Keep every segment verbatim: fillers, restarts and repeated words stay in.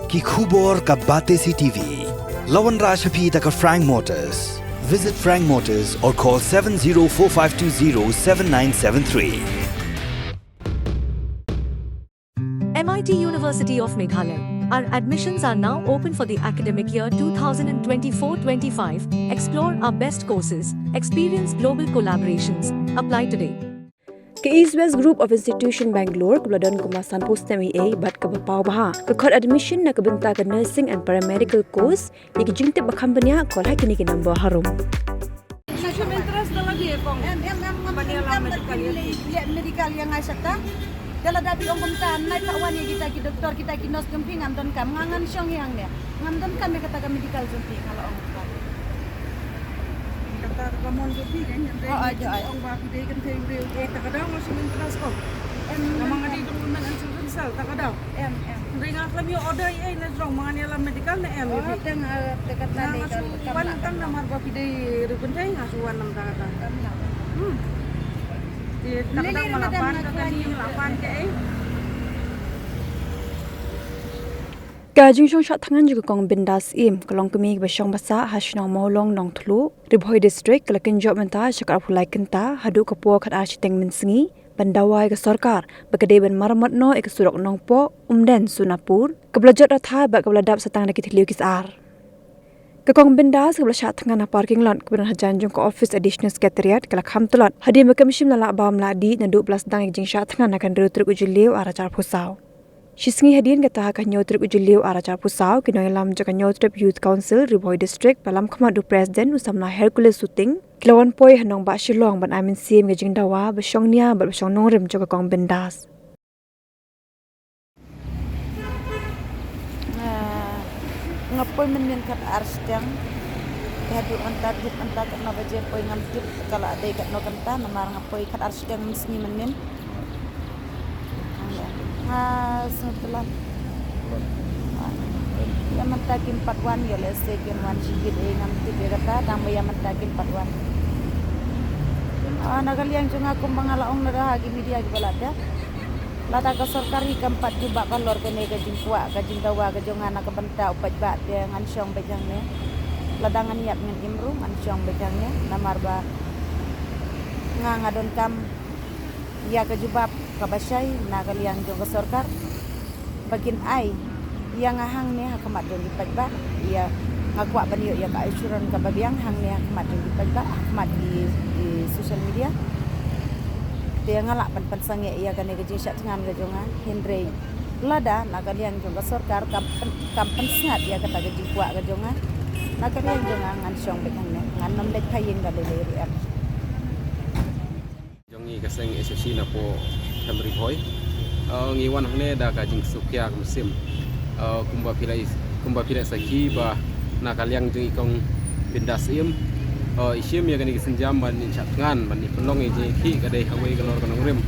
Ki khubor ka Batesi TV. La wanrah sha phi da ka Frank Motors. Visit Frank Motors or call seven zero four five two zero seven nine seven three. M I T University of Meghalaya. Our admissions are now open for the academic year two thousand twenty-four twenty-five. Explore our best courses, experience global collaborations. Apply today. Ka East West Group of Institution Bangalore, kaba la don kumba sanphew snem eiei bad kaba paw bha, ka khot admission na ka bynta ka nursing and paramedical course. Ïa ki jingtip ba kham bniah, call ha kine ki number harum. Em, em, em, em, medical, em, medical ïa nga shata. Te lada phi ong kumta, nai pat wan ïa kita ki doktor, kita ki nurse jong phi ngam donkam, nga ngan shong ïa hangne. Ngam donkam ïa kata ka medical jong phi, nga la ong kumta. Kata ka mon jong phi kan, ong ba phi dei kynthei briew, eh, ta ka daw nga shim interest ko. Em, namar nga dei jong Women and Children Cell, ta ka daw. Em, em. Hynrei nga khlem ïoh order ei ei na jrong, ma ngan ïalam medical ne em ïa phi. Te nga, te kata nga shu wan tang namar ba phi dei riew kynthei, nga shu wan namar kata. Hmm. Te ta ka daw nga la pan ka kane, nga la pan ka ei. Ka jingshong shah thngan jong ka Kong Bindas Syiem, ka long kmie kaba shong ba sah ha shnong Mawlong Nongthlu, Ri Bhoi District, ka la kynjoh mynta sha ka arphew lai kynta haduh ka por khatar shiteng mynsngi ban dawa ïa ka sorkar ba ka dei ban maramot noh ïa ka surok Nongpoh Umden Sonapur, kaba la jot rathai bad kaba la dap sa tang da ki thliew ki sar. Ka Kong Bindas kaba la shah thngan ha parking lot kaba don hajan jong ka office Additional Secretariat ka la kham tlot hadien ba kam shym la lah bam lah dih naduh ba la sdang ïa ka jingshah thngan ha ka hynriew tarik u Jylliew arhajar arphew saw. Shisngi hadien kata ha ka hynñiew tarik u Jylliew arhajar arphew saw, ki nongïalam jong ka Hynñiewtrep Youth Council Ri Bhoi District ba lam khmat u President u samla Hercules Suting, ki la wan poi ha nongbah Shillong ban ai mynsiem ïa ka jingdawa ba shong nia bad ba shong nongrim jong ka Kong Bindas. Nga, nga poi mynnin khatar shiteng. Te haduh mynta, haduh mynta katno baje poi ngam tip, ka la dei katno kynta, namar nga poi khatar shiteng mynsngi mynnin. Nga sngewthuh. Ïa mynta kim pat wan, ïoh lehse kin wan shibit, eh, ngam tip ïa kata, tang ba ïa mynta kim pat wan. Ah, na ka liang jong nga kumba nga la ong na da ha ki media kiba la dep. Lada ka sorkar hi kam pat jubab halor kane ka jingkwah, ka jingdawa ka jong nga na ka bynta u paidbah te ngan shong beit hangne. Lada ngan ïap ngan im ruh ngan shong beit hangne. Namar ba nga nga donkam ïa ka jubab kaba shai na ka liang jong ka sorkar ba kin ai ïa nga hangne ha khmat jong ki paidbah, ïa nga kwah ban ïoh ïa ka assurance kaba biang hangne ha khmat jong ki paidbah, ha khmat ki, ki social media. Te nga lah ban pynsangeh ïa kane ka jingshah thngan ka jong nga, hynrei lada na ka liang jong ka sorkar kam pyn-, kam pynsngat ïa kata ka jingkwah ka jong nga, na ka liang jong nga ngan shong beit hangne, ngan nym leit pha ïing da lei lei ruh em. Jong ngi ka seng S S C napoh Ri Bhoi. Eh, ngi wan hangne da ka jingsngewkhia ka mynsiem. Eh, kumba phi la, kumba phi la sakhi ba na ka liang jong i Kong Bindas Syiem, eh, i shim ïa kane ka sienjam ban ïa shah thngan ban ïa pynlong ïa jingïakhih ka dei kawei ka lor ka nongrim.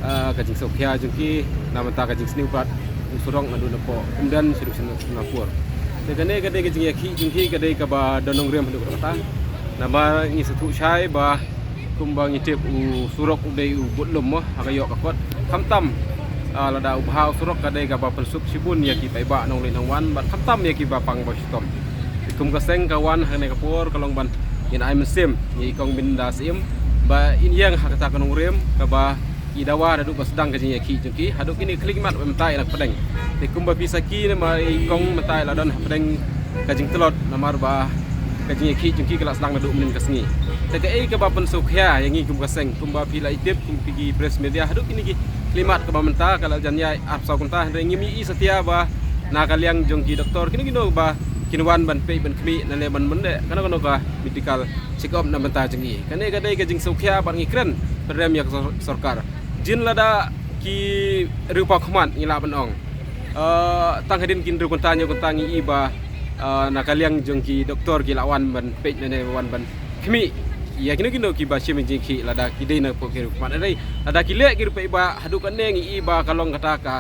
Eh, ka jingsngewkhia jong ki na bynta ka jingsniew bad u surok naduh napoh Umden shaduh Sonapur. Te kane ka dei ka jingïakhih jong ki ka dei kaba don nongrim haduh katta. Namar ngi sngewthuh shai ba kumba ngi tip u surok u dei u bud lum mo ha ka ïoh ka kot. Khamtam, ah, lada u bha u surok ka dei kaba pynsuk shibun ïa ki paidbah nongleit nongwan bad khamtam ïa kiba pang ba shitom. Te kum ka seng ka wan ha kane ka por ka long ban ngin ai mynsiem ïa i Kong Bindas Syiem ba in ïeng ha kata ka nongrim kaba i dawa naduh ba sdang ka jingïakhih jong ki haduh kine ki khyllipmat ba mynta i la pdeng. Te kumba phi sakhi namar i Kong mynta i la don hapdeng ka jingtlot namar ba ka jingïakhih jong ki ka la sdang naduh mynnin ka sngi. Te kaei kaba pynsngewkhia ïa ngi kum ka seng, kumba phi la i tip kum phi ki press media, haduh kine ki khyllipmat kaba mynta ka la jan ïaid arphew saw kynta, hynrei ngim i satia ba na ka liang jong ki doktor kino kino ba kin wan ban peit ban khmih ne ban bun de kano kano ka medical check up na bynta jong ngi. Kane ka dei ka jingsngewkhia bad ngi kren pynrem ïa ka sor-, sorkar. Jin lada ki riew paw khmat ngi lah ban ong. Eh, tang hadien ki hynriew kynta hynñiew kynta ngi i ba, eh, na ka liang jong ki doktor ki la wan ban peit ne wan ban khmih ïa kino kino kiba shim jingkhih lada ki dei napoh ki riew paw khmat. Hynrei lada ki leh ki ruh paidbah haduh katne ngi i ba ka long kata ka,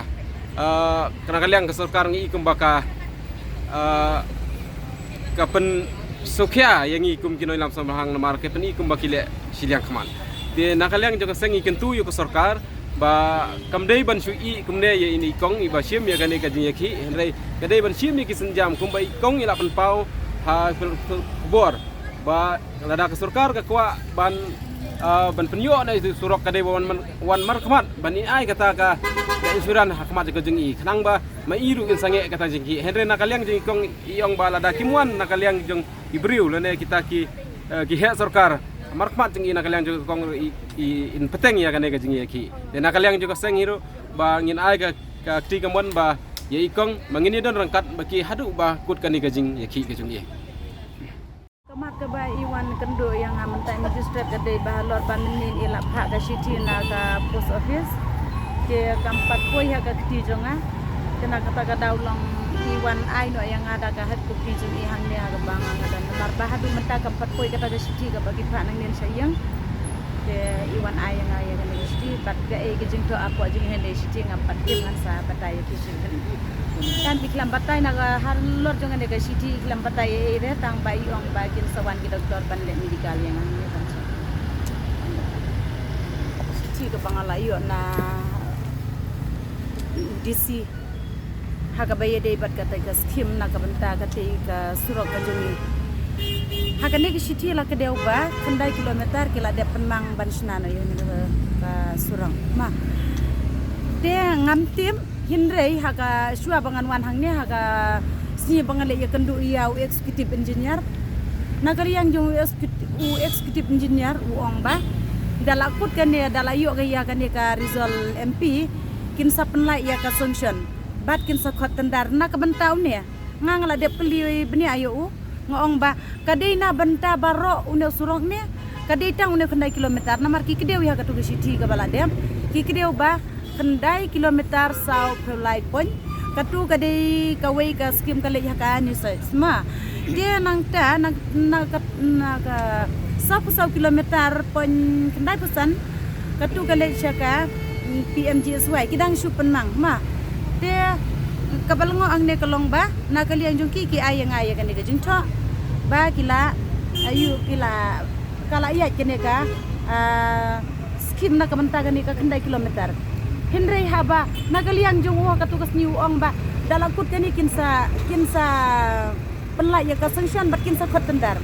eh, na ka liang ka sorkar ngi i kumba ka, eh, ka pynsngewkhia ïa ngi kum ki nongïalam samla hang namar ka pyni kumba ki leh shiliang khmat. Te na ka liang jong ka seng ngi kyntu ïa ka sorkar Ba kam dei ban shu ïeh kumne ïa ine i kong iba shim ïa kane ka jingïakhih, hynrei ka dei ban shim ïa ki sienjam kumba i kong i la pynpaw ha khubor ba lada ka sorkar ka kwah ban, ah, ban pynïoh na i surok ka dei ba wan, wan markhmat ban ïa ai kata ka, ka insurance ha khmat jong ka jong i, khnang ba ma i ruh in sangeh kata jingïakhih. Hynrei na ka liang jong i kong i ong ba lada kim wan na ka liang jong i briew lane kita ki, eh, ki heh sorkar markhmat jong i, na ka liang jong i kong i, i in pynbteng ïa kane ka jingïakhih. Te na ka liang jong ka seng hi ruh ba ngin ai ka, ka kti kamon ba ïa i kong ba ngin ïa don ryngkat ba ki haduh ba kut kane ka jingïakhih ka jong i. Ka mat kaba i wan kynduh ïa nga mynta i magistrate ka dei ba halor ba mynnin i la phah ka shithi na ka post office, te kam pat poi ha ka kti jong nga. Te na kata ka daw long i wan ai noh ïa nga da ka hard copy jong i hangne ha kaba nga nga don, namar ba haduh mynta kam pat poi kata ka shithi kaba ki phah nangne sha ïing. Te i wan ai ïa nga ïa kane ka shithi, bad kaei ka jingthoh hapoh jong kane ka shithi ngam pat tip, ngan sa batai ïa phi shisien. Tang i khlem batai na ka halor jong kane ka shithi, i khlem batai ei ei re, tang ba i ong ba kin sa wan ki doktor ban leh medical ïa nga, ïa nga. Shithi kaba nga la ïoh na D C ha kaba ïadei bad kata ka skim na ka bynta kata ka surok ka jong i. Ha kane ka shithi la kdew ba khyndai kilometer ki la dep pynmang ban shna noh ïa kane ka surok. Ma te ngam tip, hynrei ha ka shuwa ba ngan wan hangne, ha ka sngi ba nga leit ïakynduh ïa u executive engineer, na ka liang jong u executive, u executive engineer u ong ba da la kut kane, da la ïoh ka ïa kane ka result M P, kin sa pynlait ïa ka sanction bad kin sa khot tender. Na ka bynta une nga, nga la dep kylli bniah ïa u, nga ong ba ka dei na bynta baroh une u surok ne ka dei tang une khyndai kilometer, namar ki kdew ïa katu ka shithi kaba la dep, ki kdew ba khyndai kilometer saw phew lai point. Katu ka dei kawei ka skim ka leit ha ka NESAIDS ma. Te nangta na, na ka, na ka saw phew saw kilometer point khyndai percent katu ka leit sha ka, mm, P M G S Y, ki dang shu pynmang ma. Te kaba lyngngoh hangne ka long ba na ka liang jong ki, ki ai ïa nga ïa kane ka jingthoh ba ki la, aïu, ki la, ka la ïaid kane ka, ah, skim na ka bynta kane ka khyndai kilometer. Hynrei haba na ka liang jong u ha katu ka sngi u ong ba da la kut kane kin sa, kin sa pynlait ïa ka sanction bad kin sa khot tender.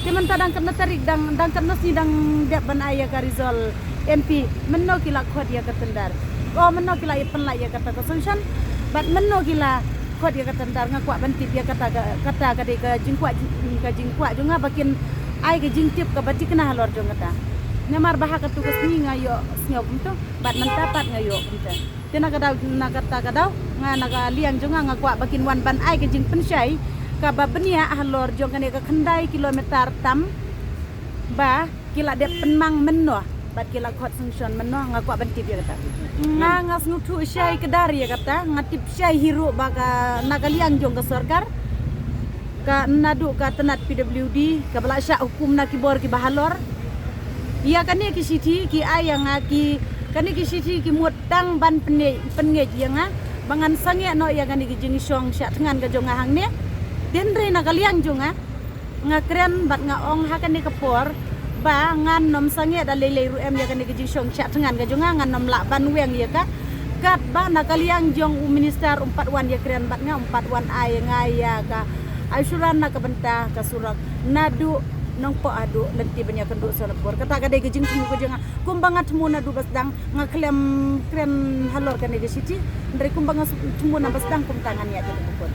Te mynta dang katno tarik, dang, dang katno sngi dang dep ban ai ïa ka result M P, mynno ki la khot ïa ka tender? O, mynno ki la ïa pynlait ïa kata ka sanction bad mynno ki la khot ïa ka tender? Nga kwah ban tip ïa kata ka, kata ka dei ka jingkwah, ka jingkwah jong nga ba kin ai ka jingtip kaba thikna halor jong kata. Namar ba ha katu ka sngi nga ïohsngew kumto bad mynta pat nga ïoh kumta. Te na ka daw, na kata ka daw, nga na ka liang jong nga, nga kwah ba kin wan ban ai ka jingpynshai kaba bniah halor jong kane ka khyndai kilometer tam ba ki la dep pynmang mynno bad ki la khot sanction mynno, nga kwah ban tip ïa kata. Nga, nga sngewthuh shai kdar ïa kata, nga tip shai hi ruh ba ka, na ka liang jong ka sorkar, ka naduh ka tnat P W D kaba la shah hukum na ki bor kiba halor. Ïa kane ki shithi ki ai ïa nga, ki, kane ki shithi ki mut tang ban pynngeit, pynngeit ïa nga ba ngan sangeh noh ïa kane ki jingshong shah thngan ka jong nga hangne. Hynrei na ka liang jong nga, nga kren bad nga ong ha kane ka por ba ngan nym sangeh da lei lei ruh em ïa kane ka jingshong shah thngan ka jong nga, ngan nym lah ban weng ïa ka. Katba na ka liang jong u minister um pat wan ïakren bad nga, um pat wan ai ïa nga ïa ka insurance na ka bynta ka surok naduh Nongpoh haduh lynti ban ïakynduh Sonapur. Kata ka dei ka jingthmu ka jong nga. Kumba nga thmu naduh ba sdang, nga khlem kren halor kane ka shithi. Hynrei kumba nga thmu na ba sdang, kumta ngan ïaid ïa ka pud.